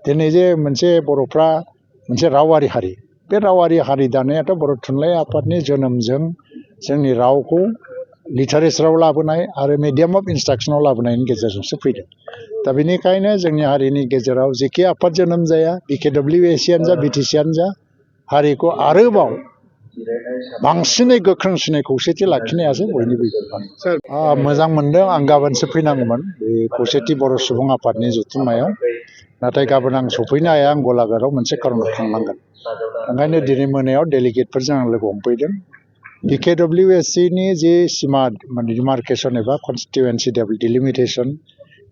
दिनै जे मोनसे बर'फ्रा मोनसे रावारि हारि, बे रावारि हारि दानायाथ' बर' थुनलाइ आफादनि जोनोमजों जोंनि रावखौ लिटारेचाराव लाबोनाय आरो मिडियाम अफ इन्सट्राक्सनाव लाबोनायनि गेजेरजोंसो फैदों। दा बेनिखायनो जोंनि हारिनि गेजेराव जेखि आफाद जोनोम जाया, BKWSआनो जा BTCआनो जा, हारिखौ आरोबाव बांसिनै गोख्रोंसिनै खौसेथि लाखिनायासो बयनिबो बिबान। मोजां मोनदों, आं गाबोनसो फैनांगौमोन बे खौसेथि बर' सुबुं आफादनि जथुम्मायाव, नाथाय गाबोन आं सफैनो हाया, आं गलाघाटआव मोनसे खारनाव थांनांगोन। ओंखायनो दिनै मोनायाव डेलिगेटफोरजों आं लोगो हमफैदों। BKWSनि जे सिमा डिमार्केसन एबा कनस्टिटुवेन्सि डिलिमिटेसन,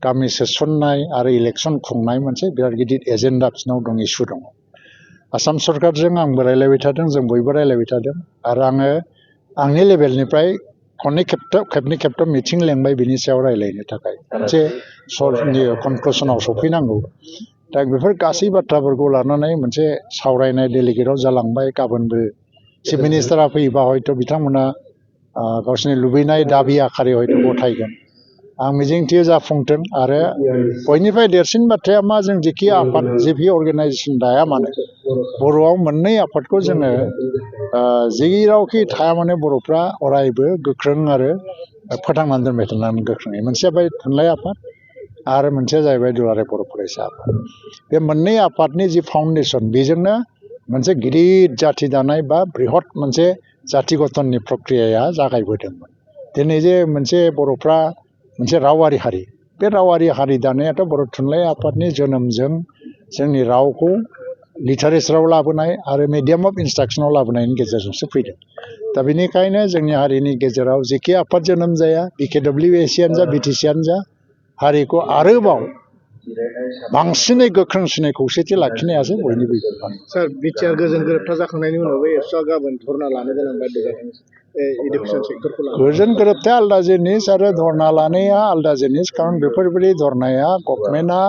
गामि सोसननाय आरो इलेक्सन खुंनाय मोनसे बिराद गिदिर एजेन्डा बिसिनाव दं, इस्यु दङ। आसाम सरकारजों आंबो रायलायबाय थादों, जों बयबो रायलायबाय थादों, आरो आङो आंनि लेभेलनिफ्राय खेबनै खेबथाम मिटिं लेंबाय बिनि सायाव रायलायनो थाखाय, मोनसे कनक्लुसनाव सफैनांगौ। दा बेफोर गासै बाथ्राफोरखौ लानानै मोनसे सावरायनाय डेलिगेटआव जालांबाय। गाबोनबो चिफ मिनिस्टारा फैयोबा हयथ' बिथांमोना गावसोरनि लुबैनाय दाबि आखारै हयथ' गथायगोन। आं मिजिंथियो जाफुंथों। आरो बयनिफ्राय देरसिन बाथ्राया मा, जों जेखि आफाद जेखि अर्गेनाइजेसन दाया मानो, बर'आव मोननै आफादखौ जोङो जेरावखि थाया मानो बर'फ्रा अरायबो गोख्रों आरो फोथांनानै दोनबाय थानांगोन गोख्रोङै। मोनसेया जाबाय थुनलाइ आफाद आरो मोनसेया जाहैबाय दुलाराय बर' फरायसा आफाद। बे मोननै आफादनि जि फाउन्डेसन, बेजोंनो मोनसे गिदिर जाथि दानाय बा बृहत मोनसे जाथि गठननि प्रक्रियाया जागायबोदोंमोन। दिनै जे मोनसे बर'फ्रा मोनसे रावारि हारि, बे रावारि हारि दानायाथ' बर' थुनलाइ आफादनि जोनोमजों जोंनि रावखौ लिटारेचाराव लाबोनाय आरो मिडियाम अफ इन्सट्राक्सनाव लाबोनायनि गेजेरजोंसो फैदों। दा बेनिखायनो जोंनि हारिनि गेजेराव जेखि आफाद जोनोम जाया, BKWSआनो जा BTCआनो जा, हारिखौ आरोबाव बांसिनै गोख्रोंसिनै खौसेथि लाखिनायासो बयनिबो बिबान। सार, बिटिआर गोजोन गोरोबथा जाखांनायनि उनावबो एबसुआ गाबोन धर्ना लानो गोनां बायदि जादों इडुकेसन सेक्टरखौ लानानै। गोजोन गोरोबथाया आलादा जिनिस आरो धर्ना लानाया आलादा जिनिस। खारन बेफोरबायदि धर्नाया गभर्नमेन्टआ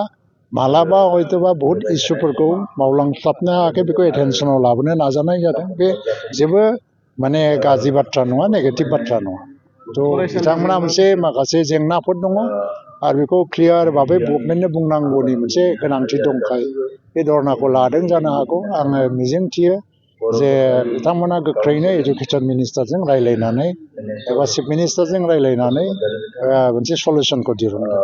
मालाबा हयथ'बा बहुत इस्युफोरखौ मावलांस्लाबनो हायाखै, बेखौ एटेनसनाव लाबोनो नाजानाय जादों। बे जेबो माने गाज्रि बाथ्रा नङा, नेगेटिभ बाथ्रा नङा। थ' बिथांमोना मोनसे माखासे जेंनाफोर दङ आरो बेखौ क्लियार भाबै गभर्नमेन्टनो बुंनांगौनि मोनसे गोनांथि दंखाय बे धर्नाखौ लादों जानो हागौ। आङो मिजिंथियो जे बिथांमोना गोख्रैनो एजुकेसन मिनिस्टारजों रायलायनानै एबा चिफ मिनिस्टारजों रायलायनानै मोनसे सलिउसनखौ दिहुनगोन।